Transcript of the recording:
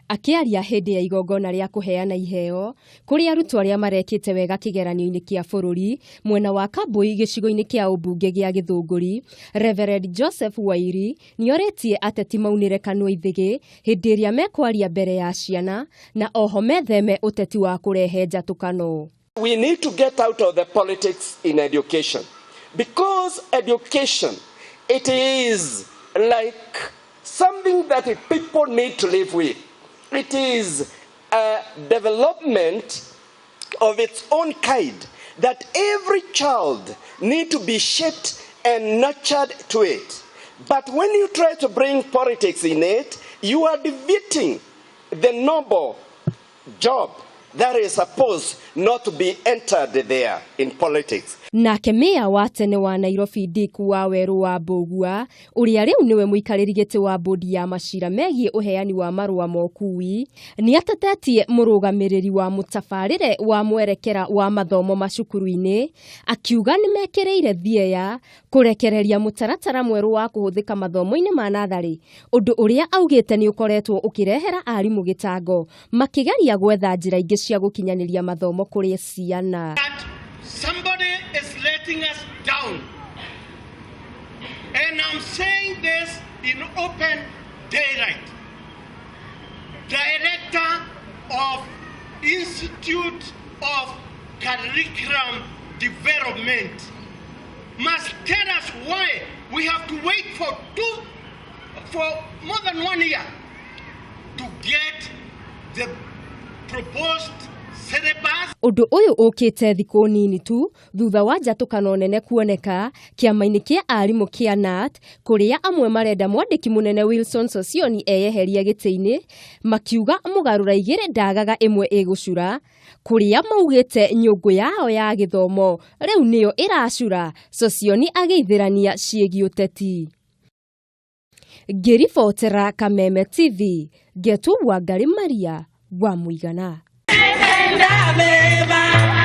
Akĩaria hĩndĩ ya igongona rĩa kũheana iheo kũrĩ arutwo arĩa marekĩte wega kĩgeranio-inĩ kĩa bũrũri mwena wa Kambui gĩcigo-inĩ kĩa ũmbunge gĩa Gĩthũngũri, Reverend Joseph Wairi nĩorĩtie ateti maunĩre kanua ithĩgĩ hĩndĩ ĩrĩa mekwaria mbere ya ciana na oho metheme ũteti wa kũrehe njatũkano. We need to get out of the politics in education because education, it is like something that people need to live with. It is a development of its own kind that every child need to be shaped and nurtured to it. But when you try to bring politics in it, you are defeating the noble job that is supposed not to be entered there in politics. Nake meya wa tene wa Nairobi Dick Waweru wa Mbũgua, ũrĩa rĩu nĩwe mũikarĩri gĩtĩ wa bodi ya macira megiĩ ũheani wa marũa ma ũkuui, nĩ atetetie mũrũgamĩrĩri wa mũtabarĩre wa mwerekera wa mathomo macukuru-inĩ, akiuga nĩ mekĩrĩire thieya kũrekereria mũtaratara mwerũ wa kũhũthĩka mathomo-inĩ ma natharĩ, ũndũ ũrĩa augĩte nĩ ũkoretwo ũkĩrehera arimũ gĩtango makĩgeria gwetha njĩra ingĩ cia gũkinyanĩria mathomo kũrĩ ciana. Somebody is letting us down. And I'm saying this in open daylight. Director of Institute of Curriculum Development must tell us why we have to wait for more than 1 year to get the proposed syllabus. Ũndũ ũyũ ũkĩte thikũ nini tu thutha wa njatũkano nene kuoneka kĩama-inĩ kĩa arimũ kĩa KNUT, kũrĩa amwe marenda mwandĩki mũnene Wilson Sossion eyeherie gĩtĩ-inĩ, makiuga mũgarũra igĩrĩ ndagaga ĩmwe ĩgũcura, kũrĩa maugĩte nyũngũ yao ya gĩthomo rĩu nĩyo ĩracura, Sossion agĩithĩrania ciĩgiĩ ũteti. Ngĩribotera Kameme TV, ngetwo Wangari Maria wa Mũigana. Beba.